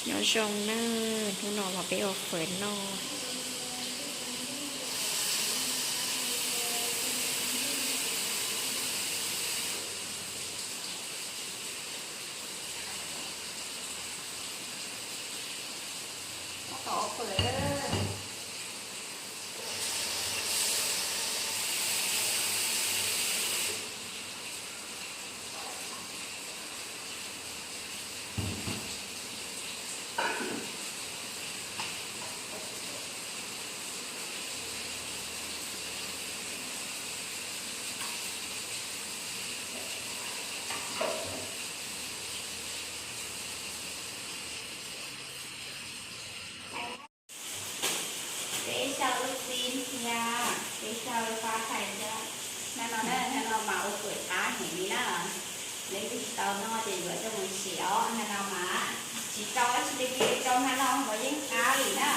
Nyob zoo na, hnub no los peb ua fawm noj. Peb xyaw lub txib thiab peb xyaw lub fab thais thiab. Hnub no na, hnub no mas ua fawm qab heev li na. Leej twg tsis tau noj ces yuav coj mus siv os, hnub no mas tsis rau dab tsi li, rau hnub no los yeej qab li na.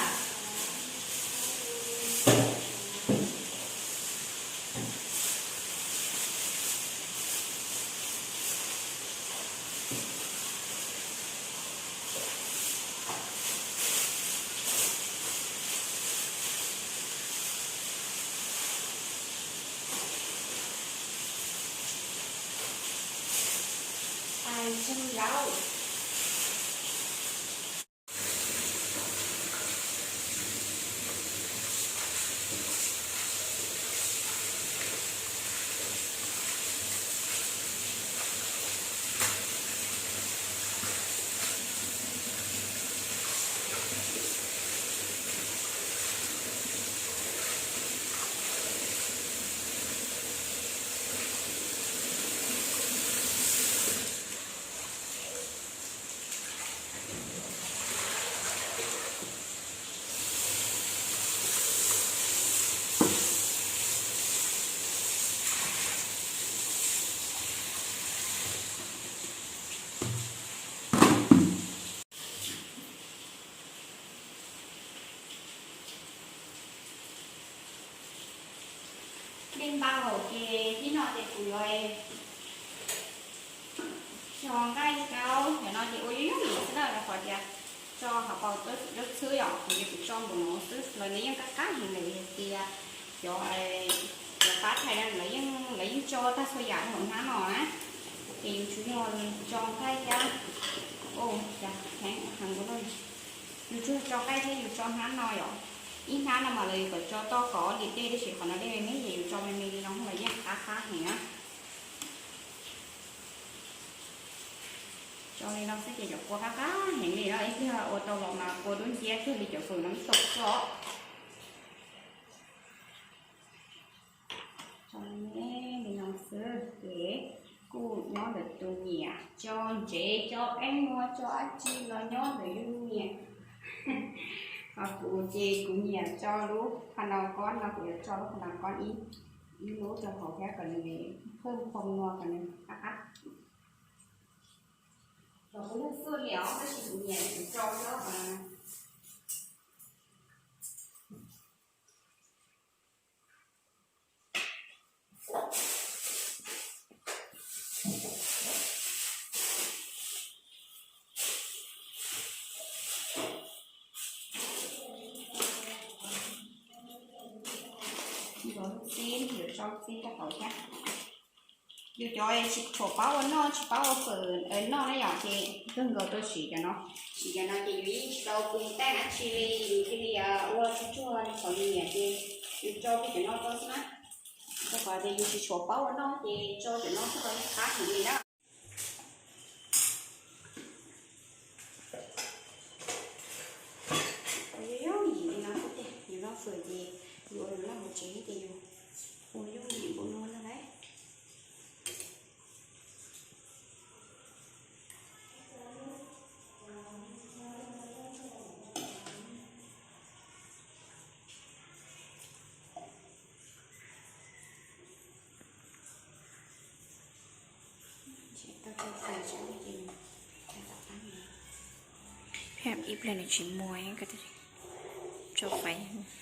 Ais, tsheej zaub. Dej npau ces ib no ces kuv yuav tso nqaij kaub, yog no ces ua yooj yooj yim xwb na, rau qhov tias tso hauv paus dawb xwb yom, kuv ces kuv tso npaum no xwb los nws yeej qab qab heev lawm, yog tias cov, cov fab thais no lawv yeej, lawv yeej tso tag txhua yam hauv hnab no na. Ces yus tsuas yog tso nqaij thiab, o, cas heev heev ua luaj li. Yus tsuas tso nqaij thiab yus tso hnab no yom. Ib hnab no mas lawv yuav kom tso toj kov li dej, tab sis qhov no dej me me ces yus tso me me li no los yeej qab qab heev na. Tso li no xwb ces cov kua qab qab heev li no, ib pliag ua tau los mas kua dub nciab kiag li cov fawm no ib txoj xwb os. Tso me me li no xwb ces kuj nyob ntawm tus nyiam, tso ntsev tso qeej muag tso dab tsi los nyob ntawm yus nyiam. Ho kuv ces kuv nyiam tso lub Panadol Cough no, kuv yuav tso lub Panadol Cough ib, ib lub rau hauv thiab kom nws phwj phoo no kom nws qab qab. Los kuv yog xub li os, tab sis kuv nyiam kuv tso xwb os. Yuav lub txib, yuav tso txib rau hauv thiab. Yus cov tsis tshua paub ua noj, tsis paub ua fawm noj na yom, ces kawg nkaus rau siv cov no. Siv cov no ces yus yeej tsis tau pum taj dab tsi li, yus cia li ua tsuag tsuag li qhov yus nyiam ces yus tso kiag cov no rau xwb na. Rau qhov tias yus tsis tshua paub ua noj ces tso cov no xwb los yeej qab heev li na. Ua yooj yooj yim li no xwb ces yus noj fawm ces yus ua yus noj hauv tsev ces yus ua yooj yim npaum no na lauj. Phab ib pliag nws tsis muag, tso faiv.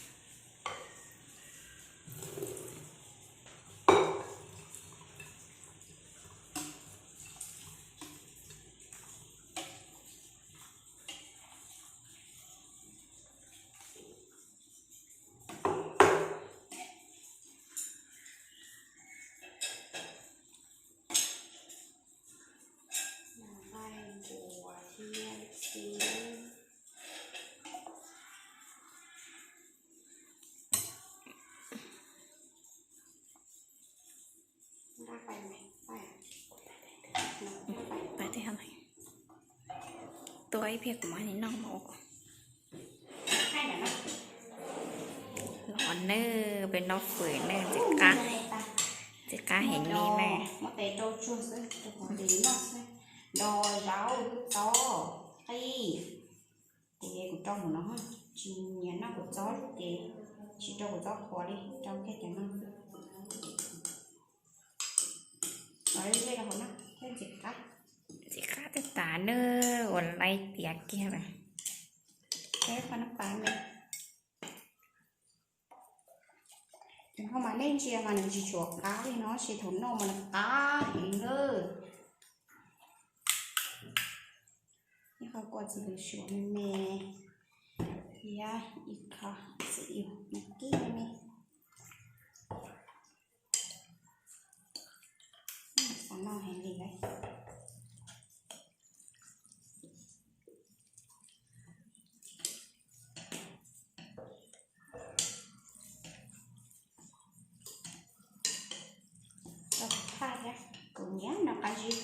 Tiaj xwb. Tua ib pliag kuv mam li noj mas. Los nawb, peb noj fawm nawb, ntxim qab, ntxim qab heev li nawb. Muab tes rau tsuag xwb, rau qhov tes noj xwb. Dos zaub, txob, qij. Kuv, kuv rau mus no, tsis nyiam noj kuv txob ces tsis rau kuv txob qhuav li, rau kiag cov no xwb. Los zej zog hauv no thiab ntxim qab. Ntxim qab tiag tas nawb, ua laib tiav kiag lawm. Peb paj nab pas me. Ces ho mas nej ntsia mas nws tsis tshua qab li no, tab sis thaum noj mas nws qab heev nawb. Ib qho kua txiv lws suav me me thiab ib qho xwb yus me kib me me. Xav noj heev li lawm. Rau kuv thaj thiab, kuv nyiam noj qab zib.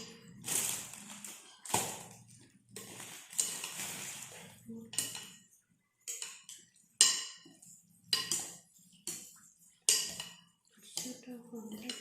Rau hauv ntej